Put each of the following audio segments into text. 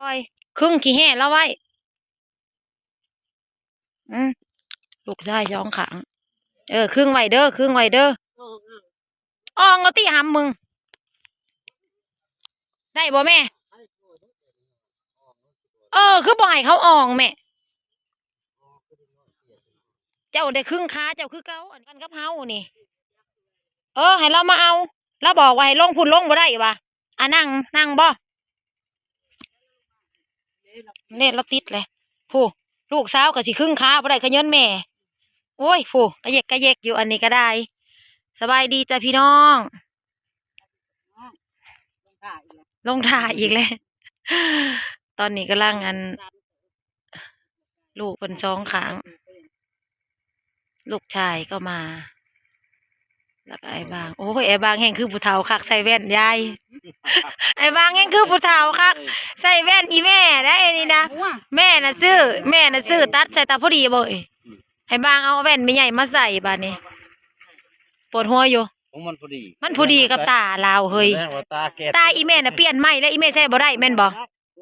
ປ່ອຍ ຄຶງຂີ້ແຮ່ລາວໄວ້. ອືມ ລູກຊາຍສອງຂ້າງ. ເອີ ຄຶງໄວ້ເດີ ຄຶງໄວ້ເດີ. ອ່ອງເອົາຕິຫຳມຶງ ໄດ້ບໍ່ແມ່? ເອີ ຄືບໍ່ໃຫ້ເຂົາອ່ອງແມ່? ເຈົ້າໄດ້ຄຶງຂາເຈົ້າຄືເກົ່າ ອັນກັນກັບເຮົານີ້. ເອີ ໃຫ້ລາວມາເອົາ ລາວບອກວ່າໃຫ້ລົງພຸ້ນ ລົງບໍ່ໄດ້ຫວາ. ອ່າ ນັ່ງ ນັ່ງບໍ່? ເນັດລາວຕິດແຫຼະ. ຜູ້ ລູກສາວກໍຊິຄຶງຂາບໍ່ໄດ້ ຂະເຍີນແມ່. ໂອ້ຍ ຜູ້ກະເຢກກະເຢກຢູ່ ອັນນີ້ກໍໄດ້. ສະບາຍດີຈ້າພີ່ນ້ອງ. ລົງທ່າອີກແລ້ວ ຕອນນີ້ກຳລັງ ອັນ ລູກເພິ່ນສອງຂ້າງ ລູກຊາຍກໍມາ ແລ້ວກໍອ້າຍບາງ. ໂອ້ຍ ອ້າຍບາງແຮ່ງຄືຜູ້ເຖົ້າຄັກ ໃສ່ແວ່ນຍາຍ. ອ້າຍບາງແຮ່ງຄືຜູ້ເຖົ້າຄັກ ໃສ່ແວ່ນອີແມ່ໄດ໋ນີ້ນະ. ແມ່ນະຊື້ ແມ່ນະຊື້ຕັດໃສ່ຕາພໍດີເວີຍ. ອ້າຍບາງເອົາແວ່ນແມ່ໃຫຍ່ມາໃສ່ບາດນີ້ ປວດຫົວຢູ່. ຂອງມັນພໍດີ ມັນພໍດີກັບຕາລາວເຮີ້ຍ. ຕາອີແມ່ນະປ່ຽນໃໝ່ແລ້ວ ອີແມ່ໃຊ້ບໍ່ໄດ້ແມ່ນບໍ່?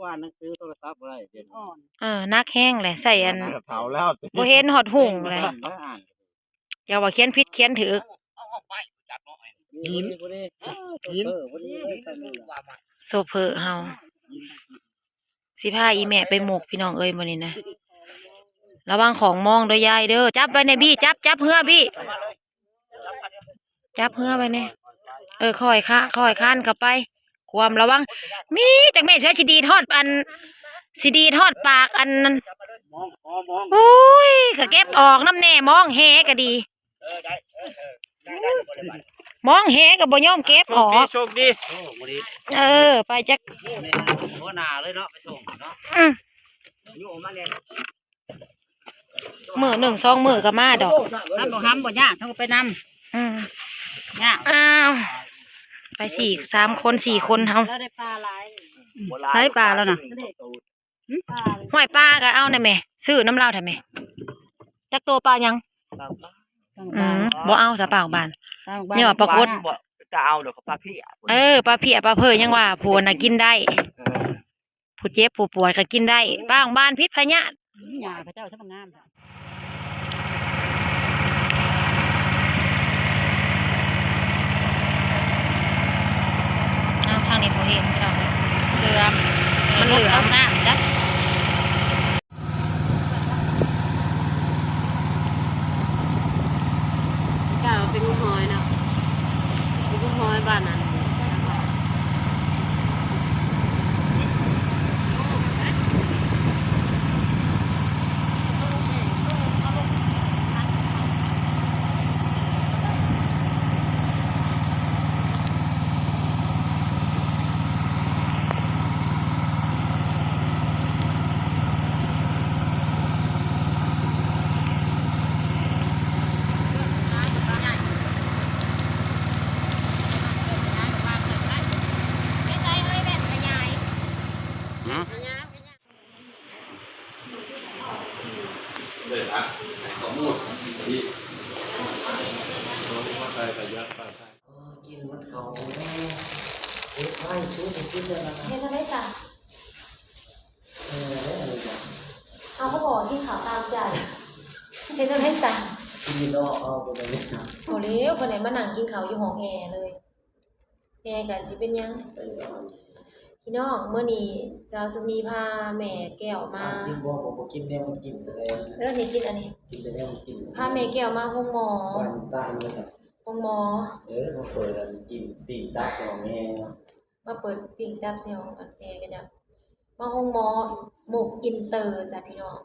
ວ່າໜັງສືໂທລະສັບບໍ່ໄດ້ດຽວນີ້. ເອີ ໜັກແຮງແຫຼະ ໃຊ້ອັນ ເຖົ້າແລ້ວ ບໍ່ເຫັນຮອດຮຸ່ງແຫຼະ. ຢ່າວ່າຂຽນຜິດຂຽນຖືກ. ຫີນ ຫີນ ໂຊເຟີເຮົາ ຊິພາອີແມ່ໄປໝົກ ພີ່ນ້ອງເອີຍ ມື້ນີ້ນະ. ລະວັງຂອງມອງເດີຍາຍເດີ. ຈັບໄວ້ແນ່ບີ້ ຈັບ ຈັບເຮືອບີ້. ຈັບເຮືອໄວ້ແນ່. ເອີ ຄ່ອຍຄະ ຄ່ອຍຄານເຂົ້າໄປ. ຄວາມລະວັງ. ມີຈັກແມ່ນຊິດີດຮອດອັນ ຊິດີດຮອດປາກອັນນັ້ນ. ໂອ້ຍ ກະເກັບອອກນຳແນ່ ມອງແຫກະດີ. ມອງແຫກະບໍ່ຍອມເກັບອອກ. ໂຊກດີ ໂຊກດີ. ເອີ ໄປຈັກ ຫົວໜ້າເລີຍເນາະ ໄປສົ່ງເນາະ. ອືມ ມື້ໜຶ່ງສອງມື້ກໍມາດອກ. ຫຳບໍ່ຫຳບໍ່ຍາກ ເຮົາກໍໄປນຳ. ອືມ ຍາກ. ອ້າວ ໄປສີ່ ສາມຄົນ ສີ່ຄົນເຮົາ. ລາວໄດ້ປາຫຼາຍ. ໃສປາລາວນະ? ຫືມ? ຫ້ວຍປາກໍເອົານະແມ່ ຊື້ນຳລາວແທ້ແມ່. ຈັກໂຕປາຫຍັງ? ປາຫຍັງ? ອືມ ບໍ່ເອົາ ຖ້າປາຫຍັງ ປາຫຍັງ ນີ້ວ່າປາກົດ. ບໍ່ ຈະເອົາດອກ ປາເພຍ. ເອີ ປາເພຍ ປາເພີ ຍັງວ່າຜູ້ນະກິນໄດ້. ເອີ ຜູ້ເຈັບຜູ້ປວດກໍກິນໄດ້ ປາຫຍັງ ພິດພະຍາດ. ຫຍ້າເຂົາເຈົ້າຊ່າງງາມ. ອ້າວ ທາງນີ້ບໍ່ເຫັນພີ່ນ້ອງເອີຍ ເຫຼືອມ ມັນເຫຼືອມ ເຫຼືອມນ້ຳຈ້ະ. ກະໄປງມຫອຍເນາະ ໄປງມຫອຍບ້ານນັ້ນ. ເອີ ກິນໝົດເຂົ້າ ເຮັດໄວ້ ສູດໃຫ້ກິນແລ້ວນະ. ເຮັດຈັ່ງໃດຊັ້ນ? ເອີ ເອົາ ເຂົາບອກກິນເຂົ້າຕາມໃຈ ເຮັດຈັ່ງໃດຊັ້ນ? ກິນຢູ່ນອກເອົາ ບໍ່ໄດ້ ບໍ່ແລ້ວ ບໍ່ໄດ້ມານັ່ງກິນເຂົ້າຢູ່ຫ້ອງແອເລີຍ. ແອກໍຊິເປັນຫຍັງ ພີ່ນ້ອງ. ມື້ນີ້ສາວສຸນີພາແມ່ແກ້ວມາ ກິນບໍ່ ບໍ່ກິນແນວມັນກິນສະແດງ. ເອີ ນີ້ກິນອັນນີ້ ກິນແຕ່ແນວມັນກິນ. ພາແມ່ແກ້ວມາໂຮງໝໍ ໂຮງໝໍ. ເອີ ມາເປີດອັນກິນປີ້ງຕັບໃຫ້ແມ່ເນາະ ມາເປີດປີ້ງຕັບໃສ່ຫ້ອງອັນແອກໍຈະ ມາໂຮງໝໍມຸກອິນເຕີຈ້ະພີ່ນ້ອງ.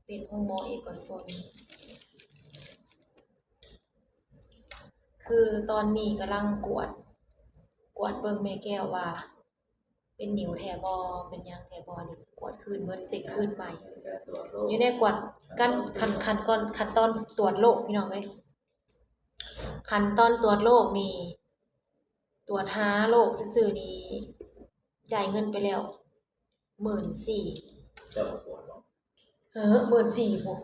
ເປັນໂຮງໝໍເອກະຊົນ ຄືຕອນນີ້ກຳລັງກວດ ກວດເບິ່ງແມ່ແກ້ວວ່າເປັນນິ້ວແທ້ບໍ່ ເປັນຫຍັງແທ້ບໍ່ ນີ້ກວດຄືນເບິດ ເຊັກຄືນໃໝ່. ຢູ່ໃນກວດ ການ ຂັ້ນ ຂັ້ນກ່ອນ ຂັ້ນຕອນຕວດໂລກ ພີ່ນ້ອງເອີຍ ຂັ້ນຕອນຕວດໂລກນີ້ ຕວດຫາໂລກຊື່ໆນີ້ ຈ່າຍເງິນໄປແລ້ວ ໝື່ນສີ່. ເຈົ້າກໍກວດບໍ່? ເອີ ໝື່ນສີ່ພຸ້ນ.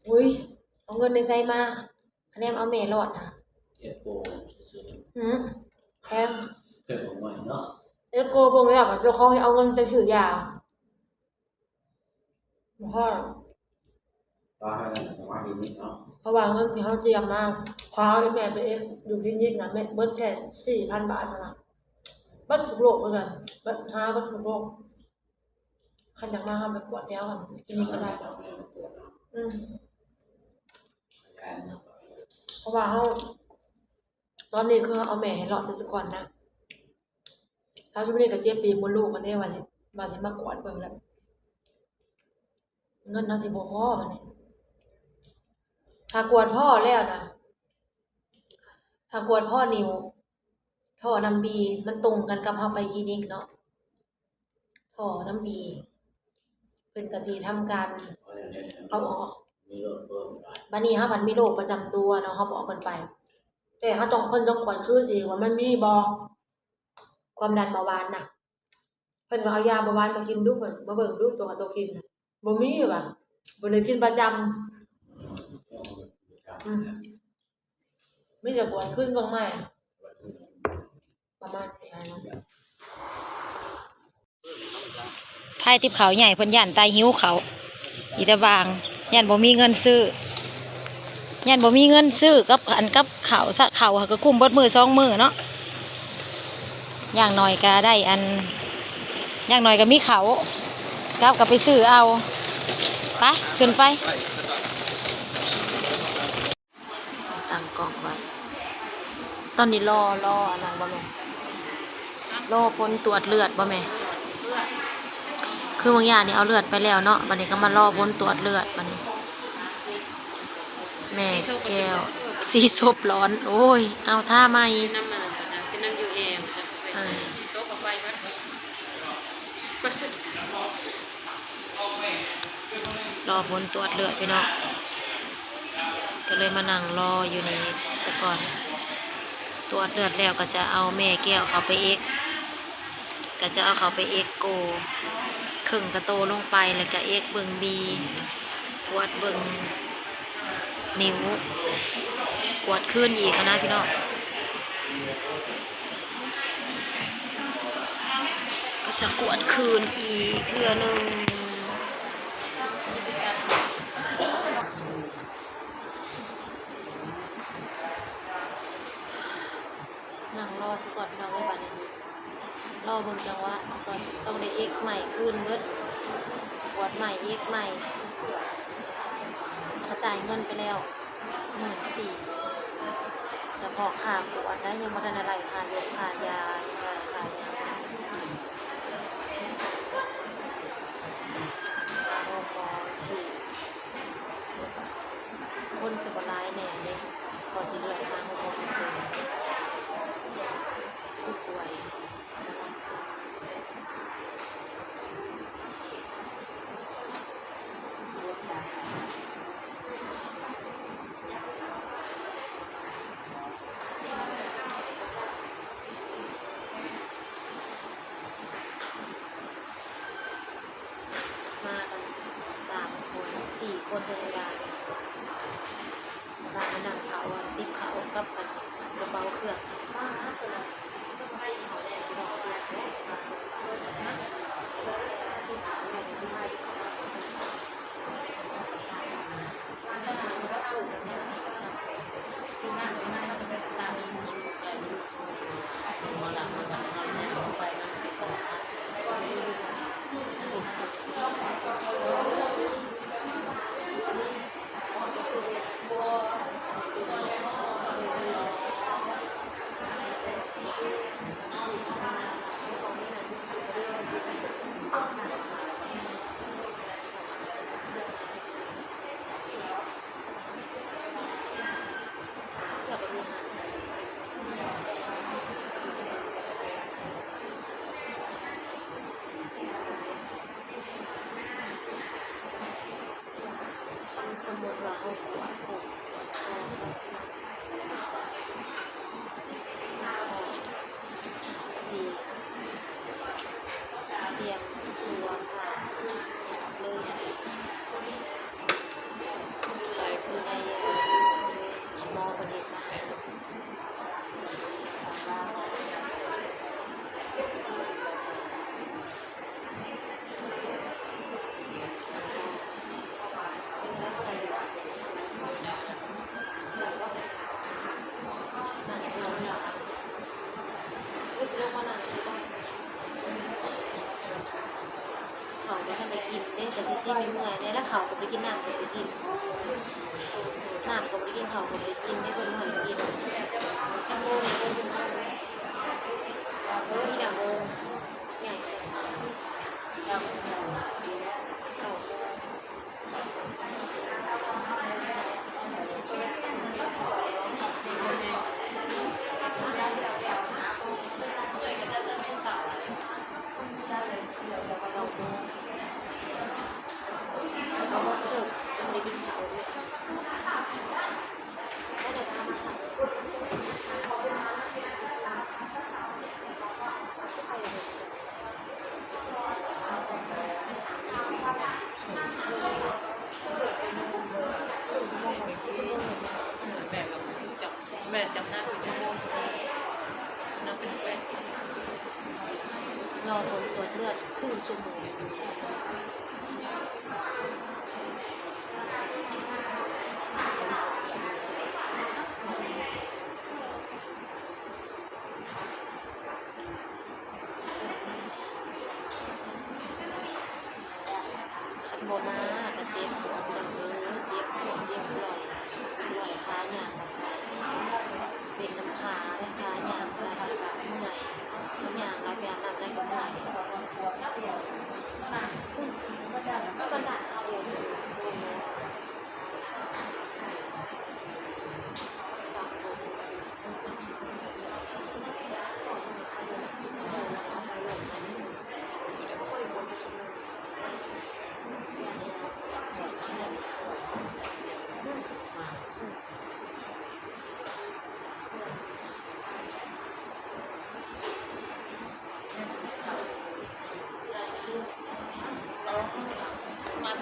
ອຸ້ຍ ເອົາເງິນໃນໃສມາ ຄະແນນເອົາແມ່ລອດນະ. ເຮັດໂປຊື່ໆ. ຫື ແພງ ເປັນຂອງໃໝ່ເນາະ. ເອັກໂກເບິ່ງແລ້ວ ເຈົ້າຂອງຈະເອົາເງິນໄປຊື້ຢາ ບໍ່ພໍ ວ່າໃຫ້ປະມານນີ້ເນາະ ເພາະວ່າເງິນທີ່ເຮົາຕຽມມາ ພາອີ່ແມ່ໄປເອັກຢູ່ຄລີນິກນະ ແມ່ນເບິດແຄ່ສີ່ພັນບາດເທົ່ານັ້ນ ເບິດທຸກໂລກຄືກັນ ເບິດ ຫາເບິດທຸກໂລກ ຄັນຢາກມາ ເຮົາໄປກວດແຖວອັນຄລີນິກກໍໄດ້ ອືມ ເພາະວ່າເຮົາ ຕອນນີ້ຄືເອົາແມ່ໃຫ້ເລາະແຕ່ສາກ່ອນນະ ເຮົາຊິບໍ່ໄດ້ກະເຈັບປີກມົດລູກກັນເດ້ ວ່າຊິ ວ່າຊິມາກວດເບິ່ງແລ້ວ ເງິນເຮົາຊິບໍ່ພໍບັດນີ້ ຖ້າກວດພໍແລ້ວນະ ຖ້າກວດພໍນິ້ວ ທໍ່ນ້ຳບີ ມັນຕົງກັນກັບເຮົາໄປຄລີນິກເນາະ ທໍ່ນ້ຳບີ ເພິ່ນກະຊິທຳການເອົາອອກ ບັດນີ້ເຮົາພັດມີໂລກປະຈຳຕົວເນາະ ເຮົາບອກເພິ່ນໄປ ແຕ່ເຮົາຕ້ອງ ເພິ່ນຕ້ອງກວດຄືນອີກວ່າມັນມີບໍ່ ຄວາມດັນເບົາຫວານນະ ເພິ່ນວ່າເອົາຢາເບົາຫວານມາກິນດູ ເພິ່ນມາເບິ່ງດູ ຕົວເຮົາໂຕກິນນະ ບໍ່ມີວ່າ ບໍ່ໄດ້ກິນປະຈຳ ອືມ ມີແຕ່ກວດຄືນເບິ່ງໃໝ່ ປະມານນີ້ນະ ພາຍຕິບເຂົ້າໃຫຍ່ ເພິ່ນຢ້ານຕາຍຫິວເຂົ້າ ອີຕາບາງ ຢ້ານບໍ່ມີເງິນຊື້ ຢ້ານບໍ່ມີເງິນຊື້ກັບ ອັນ ກັບເຂົ້າ ຊະ ເຂົ້າກໍກຸ້ມເບິດມື້ສອງມື້ເນາະ ຢ່າງໜ້ອຍກໍໄດ້ ອັນ ຢ່າງໜ້ອຍກໍມີເຂົ້າ ກັບກໍໄປຊື້ເອົາ ໄປ ຂຶ້ນໄປ ຕັ້ງກ້ອງໄວ້ ຕອນນີ້ລໍ ລໍອັນນັ້ນບໍ່ແມ່ ລໍຜົນກວດເລືອດບໍ່ແມ່ ຄືບາງຢ່າງນີ້ເອົາເລືອດໄປແລ້ວເນາະ ບັດນີ້ກໍມາລໍຜົນກວດເລືອດບັດນີ້ ແມ່ແກ້ວ ສີສົບຫຼອນ ໂອ້ຍ ເອົາທາໃໝ່ ເປັນນຳອັນນັ້ນບໍ່ຈັກ ເປັນນຳຢູແອບໍ່ຈັກ ເອີ ສີສົບເອົາໄປເບິດ ລໍຜົນກວດເລືອດພີ່ນ້ອງ ກໍເລີຍມານັ່ງລໍຢູ່ນີ້ສາກ່ອນ ກວດເລືອດແລ້ວກໍຈະເອົາແມ່ແກ້ວເຂົ້າໄປເອັກ ກໍຈະເອົາເຂົ້າໄປເອັກໂກ ເຄິ່ງກະໂຕລົງໄປ ແລ້ວກໍເອັກເບິ່ງບີ ກວດເບິ່ງ ນິ້ວ ກວດຄືນອີກຫັ້ນນະພີ່ນ້ອງ ກໍຈະກວດຄືນອີກເທື່ອໜຶ່ງ ນັ່ງລໍສາກ່ອນພີ່ນ້ອງເອີຍ ບາດນີ້ລໍເບິ່ງຈັງຫວະສາກ່ອນ ຕ້ອງໄດ້ເອັກໃໝ່ຄືນເບິດ ກວດໃໝ່ ເອັກໃໝ່ ກະຈ່າຍເງິນໄປແລ້ວ ໝື່ນສີ່ ສະເພາະຄ່າກວດໄດ໋ ຍັງບໍ່ທັນໄດ້ໄລ່ຄ່າຢົກຄ່າຢາ ຍັງບໍ່ໄດ້ໄລ່ຄ່າຫຍັງ ຄ່າໂຮງໝໍທີ່ ຄົນຊິບໍ່ຫຼາຍແດ່ເດ້ ກໍຊິເລືອກມາໂຮງໝໍເຕັມ ຜູ້ປ່ວຍ ມາກັນສາມຄົນ ສີ່ຄົນເທົ່ານັ້ນລະ ບາດມານັ່ງເຂົ້າ ຕິບເຂົ້າກັບອັນກະເປົາເຄື່ອງ ປາດໂທ້ ຂອງນີ້ນະ ກິນເດ້ ກໍຊິຊິມເມື່ອຍແດ່ ແລ້ວເຂົ້າກໍບໍ່ໄດ້ກິນ ນ້ຳກໍບໍ່ໄດ້ກິນ ນ້ຳກໍບໍ່ໄດ້ກິນ ເຂົ້າກໍບໍ່ໄດ້ກິນເດ້ ເພິ່ນບໍ່ໃຫ້ກິນ ຈັກໂມງແດ່ເບິ່ງ ເອີ ທີ່ດາໂມງ ໃຫຍ່ ເກົ້າໂມງ. ແມ່ນ ຈຳໜ້າເປັນຊົ່ວໂມງ ນັບເປັນແປດ ລໍຜົນກວດເລືອດເຄິ່ງຊົ່ວໂມງ. ຄັນບໍ່ມາກໍເຈັບປວດ ພີ່ນ້ອງເອີຍ ເຈັບປວດ ເຈັບລອຍ ລອຍຂາ ຍ່າງບໍ່ໄດ້ ເປັນນຳຂາ ແລະຂາຍ່າງບໍ່ໄດ້ ແລ້ວກໍເມື່ອຍ ຍ່າງໄດ້ ໄປອາບນ້ຳໄດ້ກໍເມື່ອຍ. ມາ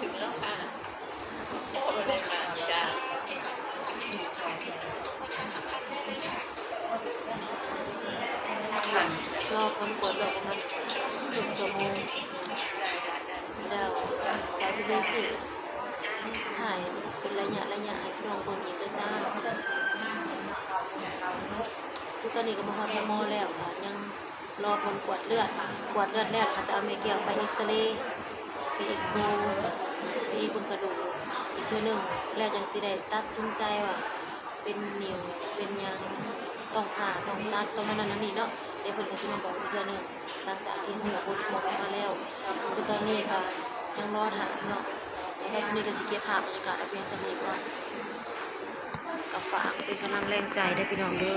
ເຖິງແລ້ວຄ່ະ ບໍ່ໄດ້ມາຈ້າ ລໍຜົນກວດເລືອດປະມານເຄິ່ງຊົ່ວໂມງ ແລ້ວສາວສຸເມຊີຖ່າຍເປັນໄລຍະໆ ໃຫ້ພີ່ນ້ອງເບິ່ງອີກເດີຈ້າ. ຄືຕອນນີ້ກໍມາຮອດໂຮງໝໍແລ້ວ ກໍຍັງ ລໍຜົນກວດເລືອດ ກວດເລືອດແລ້ວ ເຂົາຈະເອົາແມ່ແກ້ວໄປເອັກສະເຣ ໄປເອັກໂກ ໄປເອັກເບິ່ງກະດູກອີກເທື່ອໜຶ່ງ ແລ້ວຈັ່ງຊິໄດ້ຕັດສິນໃຈວ່າເປັນນິ້ວ ເປັນຫຍັງ ຕ້ອງຜ່າ ຕ້ອງຕັດ ຕ້ອງນັ້ນນັ້ນນີ້ເນາະ. ແລ້ວເພິ່ນກໍຊິມາບອກອີກເທື່ອໜຶ່ງ ຫຼັງຈາກທີ່ຮູ້ຜົນກວດອອກມາແລ້ວ. ຄືຕອນນີ້ກໍຍັງລໍຖ້າເນາະ ແລ້ວຊ່ວງນີ້ກໍຊິເກັບພາບບັນຍາກາດໄວ້ພຽງສ່ຳນີ້ກ່ອນ. ກໍຝາກເປັນກຳລັງແຮງໃຈເດີພີ່ນ້ອງເດີ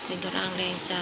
ເປັນກຳລັງແຮງໃຈ.